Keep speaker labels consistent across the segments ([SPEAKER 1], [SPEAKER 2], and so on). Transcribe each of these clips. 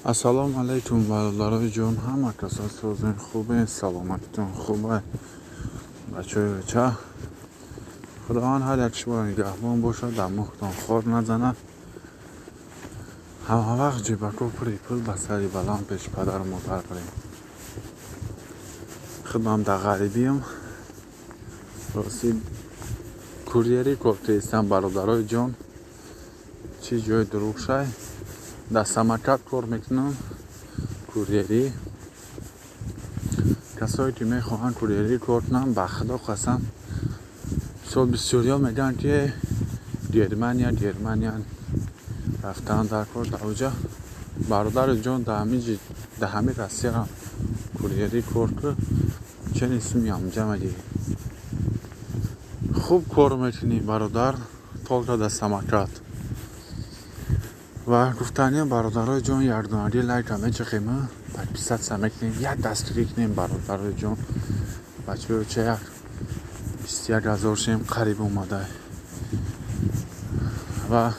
[SPEAKER 1] Ассалому алайкум, бародарои ҷон, ҳама каса созен, хубен, саломатитон хубе, бачаҳои оча. Худованд ҳар як шуморо нигаҳбон бошад, дар муҳтон хор назанад. Ҳама вақт ҷибако пури пул, ба сари баланд пеши падару модар барем. Худам дар ғарибиам, рости курьерӣ кор кардистам, бародарои ҷон, чӣ ҷои дурӯғ шай. Дар «Самокат» кор мекунам, курьерӣ. Касое ки мехоҳанд курьерӣ кор кунанд, ба Худо қасам, мисол, бисёриҳо мегӯянд, ки Германия, Германия рафтан дар кор дар оҷа. Бародари ҷон, дар ҳамин Россияам курьерӣ кор кун, чени суми ҳамҷа мегирӣ, хуб кор мекунӣ, бародар, только дар «Самокат». Ва гуфтаниям, бародарои ҷон, якдонагӣ лайка мечиқем, подписаться мекунем, як дастгирӣ кунем, бародарои ҷон. Бачаҳои ча, як 21 000 шем қариб омада. Ва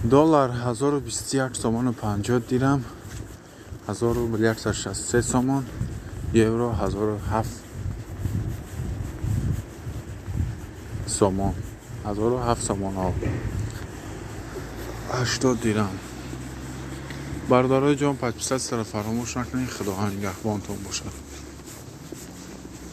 [SPEAKER 1] доллар 1021 сомону 50 дирам, 1163 сомон, евро 1007 сомон, 1007 сомон 80 дирам. Бародарои ҷон, подписаться ро фаромӯш накунед. Худованд нигаҳбонтон бошад.